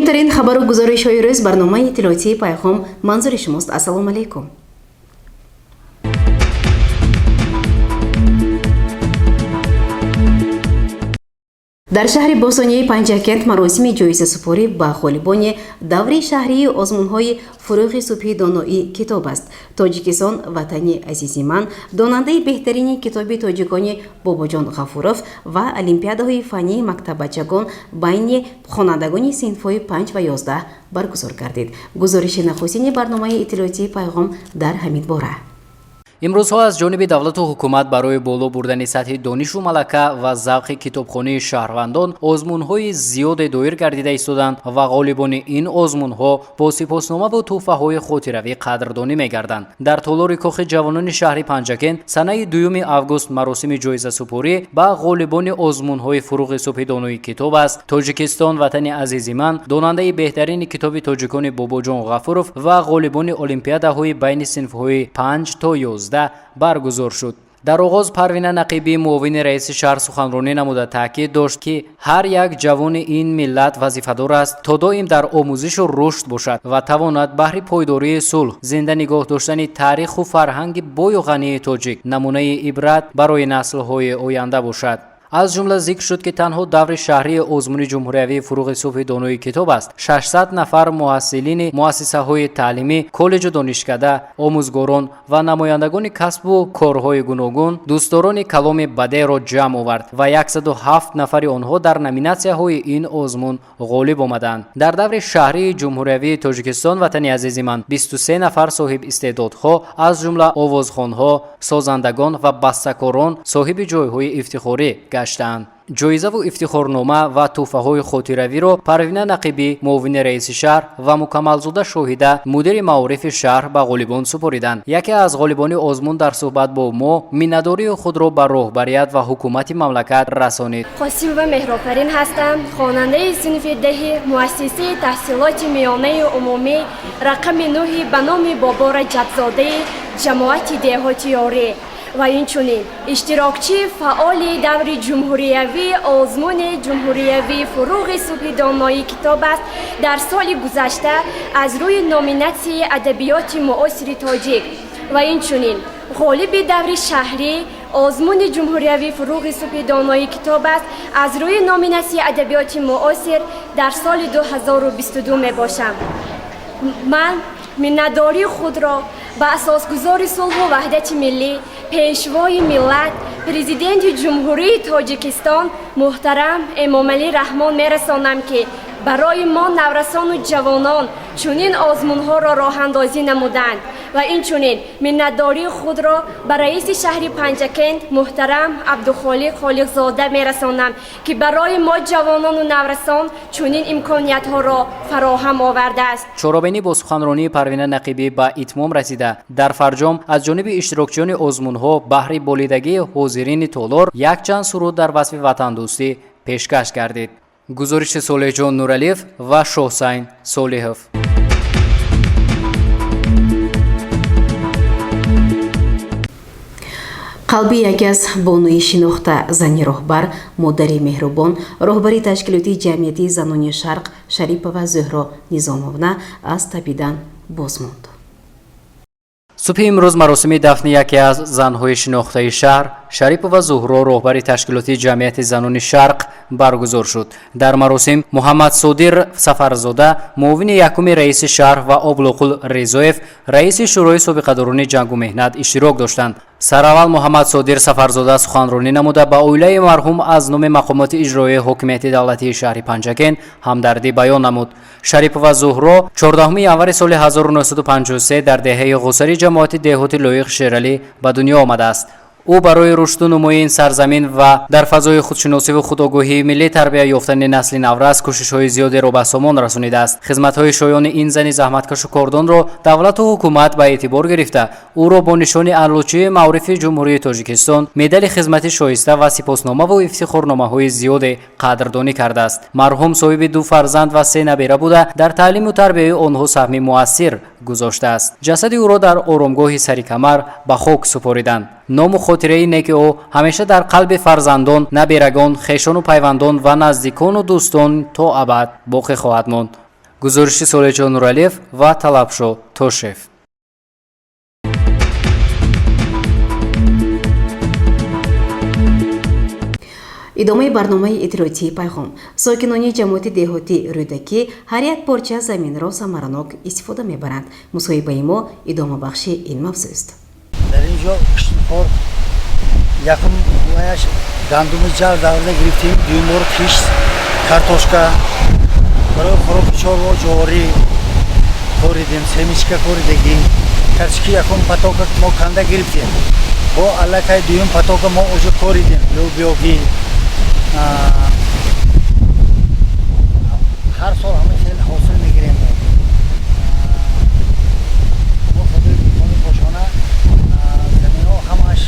Муҳимтарин хабару гузоришҳои рӯз, барномаи иттилоотии «Пайғом» манзури шумост. Ассалому алайкум. Дар шаҳри бостонии Панҷакент маросими ҷоизасупорӣ ба ғолибони даври шаҳрии озмунҳои «Фурӯғи субҳи доноӣ китоб аст», «Тоҷикистон ватани азизи ман», «Донандаи беҳтарини китоби тоҷикони Бобоҷон Ғафуров» ва олимпиадаҳои фаннии мактаббачагон байни хонандагони синфҳои 5 ва 11 баргузор гардид. Гузориши нахустини барномаи иттилоотии «Пайғом» дар ҳамин бора. Имрӯзҳо аз ҷониби давлату ҳукумат барои боло бурдани сатҳи донишу малака ва завқи китобхонии шаҳрвандон озмунҳои зиёде доир гардида истоданд ва ғолибони ин озмунҳо бо сипосномаву тӯҳфаҳои хотиравӣ қадрдонӣ мегарданд. Дар толори Кохи ҷавонони шаҳри Панҷакент санаи 2 август маросими ҷоизасупорӣ ба ғолибони озмунҳои «Фурӯғи субҳи донои китоб аст», «Тоҷикистон ватани азизи ман», «Донандаи беҳтарини китоби тоҷикони Бобоҷон Ғафуров» ва ғолибони олимпиадаҳои байни синфҳои 5 то 11 баргузор шуд. Дар оғоз Парвина Нақибӣ, муовини раиси шаҳр, суханронӣ намуда, таъкид дошт, ки ҳар як ҷавони ин миллат вазифадор аст, то доим дар омӯзишу рушд бошад ва тавонад баҳри пойдории сулҳ, зинда нигоҳ доштани таъриху фарҳанги бою ғании тоҷик намунаи ибрат барои наслҳои оянда бошад. Аз ҷумла зикр шуд, ки танҳо даври шаҳрии озмуни ҷумҳуриявии «Фурӯғи субҳи донои китоб аст» 600 нафар муҳассилини муассисаҳои таълимӣ, коллеҷу донишкада, омӯзгорон ва намояндагони касбу корҳои гуногун, дӯстдорони каломи бадеъро ҷамъ овард ва 107 нафари онҳо дар номинатсияҳои ин озмун ғолиб омаданд. Дар даври шаҳрии ҷумҳуриявии «Тоҷикистон ватани азизи ман» 23 нафар соҳиб истеъдодҳо, аз ҷумла овозхонҳо, созандагон ва бастакорон соҳиби ҷойҳои ифтихорӣ гаштанд. Ҷоизаву ифтихорнома ва тӯҳфаҳои хотиравиро Парвина Нақибӣ, муовини раиси шаҳр, ва Мукаммалзода Шоҳида, мудири маорифи шаҳр, ба ғолибон супориданд. Яке аз ғолибони озмун дар суҳбат бо мо миннатдории худро ба роҳбарият ва ҳукумати мамлакат расонид. Қосимова Меҳрофарин ҳастам, хонандаи синфи 10-и муассисаи таҳсилоти миёнаи умумӣ рақами 9-и ба номи Бобо Раҷабзодаи ҷамоати деҳоти Ёрӣ ва инчунин иштирокчии фаъоли даври ҷумҳуриявии озмуни ҷумҳуриявии «Фурӯғи субҳи доноӣ китоб аст» дар соли гузашта аз рӯи номинатсияи адабиёти муосири тоҷик ва инчунин ғолиби даври шаҳрӣ озмуни ҷумҳуриявии «Фурӯғи субҳи доноӣ китоб аст» аз рӯи номинатсияи адабиёти муосир дар соли 2022 мебошам. Ман миннатдории худро ба асосгузори сулҳу ваҳдати миллӣ, Пешвои миллат, Президенти Ҷумҳурии Тоҷикистон муҳтарам Эмомалӣ Раҳмон мерасонам, ки барои мо наврасону ҷавонон чунин озмунҳоро роҳандозӣ намуданд, ва инчунин миннатдории худро ба раиси шаҳри Панҷакент муҳтарам Абдухолиқ Холиқзода мерасонам, ки барои мо ҷавонону наврасон чунин имкониятҳоро фароҳам овардааст. Чорабинӣ бо суханронии Парвина Нақибӣ ба итмом расида, дар фарҷом аз ҷониби иштирокчиёни озмунҳо баҳри болидагии ҳозирини толор якчанд суруд дар васфи ватандӯстӣ пешкаш гардид. Гузориши Солеҳҷон Нуралиев ва Шоҳсайн Солиҳов. Қалби яке аз бонуи шинохта, зани роҳбар, модари меҳрубон, роҳбари ташкилоти ҷамъиятии занони Шарқ Шарипова Зуҳро Низомовна аз тапидан боз монд. Субҳи имрӯз маросими дафни яке аз занҳои шинохтаи шаҳр, Шарипова Зуҳро, роҳбари ташкилоти ҷамъияти занони Шарқ, баргузор шуд. Дар маросим Муҳаммадсодир Сафарзода, муовини якуми раиси шаҳр, ва Облуқул Резоев, раиси Шӯрои собиқадорони ҷангу меҳнат, иштирок доштанд. Сараввал Муҳаммадсодир Сафарзода суханронӣ намуда, ба оилаи марҳум аз номи мақомоти иҷроияи ҳокимияти давлатии шаҳри Панҷакент ҳамдардӣ баён намуд. Шарипова Зуҳро 14 январи соли 1953 дар деҳаи Ғусари ҷамоати деҳоти Лоиқ Шералӣ ба дунё омадааст. Ӯ барои рушду нумӯи ин сарзамин ва дар фазои худшиносиву худогоҳии миллӣ тарбия ёфтани насли наврас кӯшишҳои зиёдеро ба сомон расонидааст. Хизматҳои шоёни ин зани заҳматкашу кордонро давлату ҳукумат ба эътибор гирифта, ӯро бо нишони Аълочии маорифи Ҷумҳурии Тоҷикистон, медали хизмати шоиста ва сипосномаву ифтихорномаҳои зиёде қадрдонӣ кардааст. Марҳум соҳиби ду фарзанд ва се набера буда, дар таълиму тарбияи онҳо саҳми муассир гузоштааст. Ҷасади ӯро дар оромгоҳи Сарикамар ба хок супориданд. Ному хотираи неки ӯ ҳамеша дар қалби фарзандон, наберагон, хешону пайвандон ва наздикону дӯстон то абад боқӣ хоҳад монд. Гузориши Солеҳҷон Нуралиев ва Талабшо Тошев. Идомаи барномаи иттилоотии Пайғом. Сокинони ҷамоати деҳоти Рӯдакӣ ҳар як порча заминро самаранок истифода мебаранд. Мусоҳибаи мо идомабахши ин мавзӯст. Дар ин ҷо киштукор якум ваяш гандуми ҷав даврда гирифтем, дуюм бор кишт картошка, барои хӯроки чорво ҷорӣ коридем, семечка коридагӣ. Картошки якум потока мо канда гирифтем, бо аллакай дуюм потока мо уже коридем лӯбиёгӣ. Ҳар сол ҳама хел ҳосил мегирем. Мо худои деҳқони кошона заминҳо ҳамааш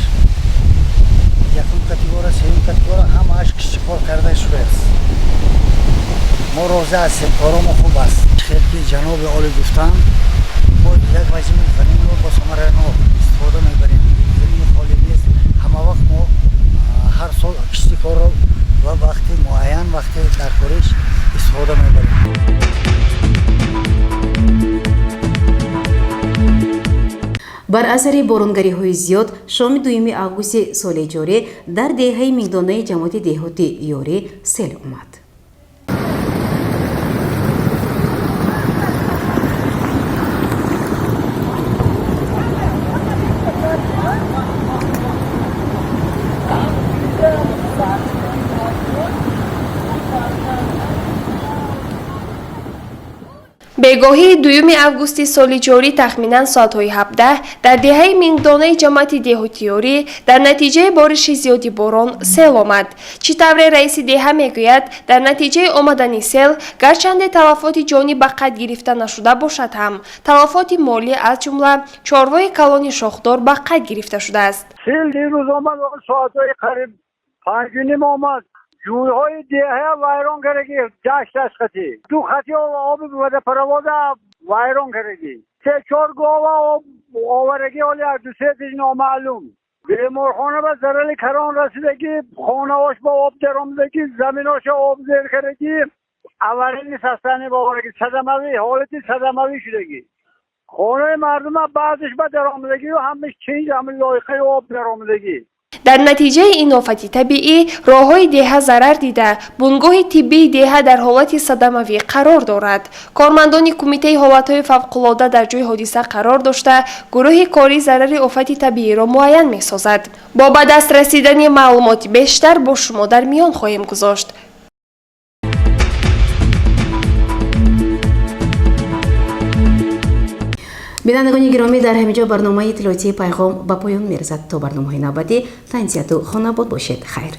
якум категория, сеюм категория ҳамааш киштикор карда шудааст. Мо розӣ ҳастем, коромо хуб аст. Хел ки ҷаноби олӣ гуфтанд, мо як ваҷими заминро бо самаранок истифода мебарем. Замини холӣ нест. Ҳама вақт мо ҳар сол киштикорро ва вақти муайян, вақти дар кориш истифода мебарем. Бар асари боронгариҳои зиёд шоми 2 августи соли ҷорӣ дар деҳаи Миңдонаи ҷамоати деҳоти Ёрӣ сел омад. Бегоҳии 2 августи соли ҷорӣ тахминан соатҳои 17 дар деҳаи Мингдонаи ҷамоати деҳоти Ёрӣ дар натиҷаи бориши зиёди борон сел омад. Чӣ тавре раиси деҳа мегӯяд, дар натиҷаи омадани сел гарчанде талафоти ҷонӣ ба қайд гирифта нашуда бошад ҳам, талафоти молӣ аз ҷумла чорвои калони шохдор ба қайд гирифта шудааст. Сел дирӯз омад, соатҳои қариб 5:30 омад. Ҷӯйҳои деҳа вайрон кардаги, дашташ хати ду хати оби водопровода вайрон кардаги, се чор гова об овардаги, ҳоли аз ду се тиш номаълум. Беморхона ба зарари карон расидаги, хонаҳош ба об даромадаги, заминоша об зер кардаги, аварини састани бовараги, садамавӣ, ҳолати садамавӣ шудаги. Хонаи мардума баъзеш ба даромадагию ҳамаш чинҷ, ҳама лоиқаи об даромадагӣ. Дар натиҷаи ин офати табиӣ роҳҳои деҳа зарар дида, бунгоҳи тиббии деҳа дар ҳолати садамавӣ қарор дорад. Кормандони Кумитаи ҳолатҳои фавқулода дар ҷои ҳодиса қарор дошта, гурӯҳи корӣ зарари офати табииро муайян месозад. Бо ба даст расидани маълумоти бештар бо шумо дар миён хоҳем гузошт. Бинандагони гиромӣ, дар ҳамин ҷо барномаи иттилоотии Пайғом ба поён мерасад. То барномаҳои навбатӣ тансиҳату хонабод бошед. Хайр.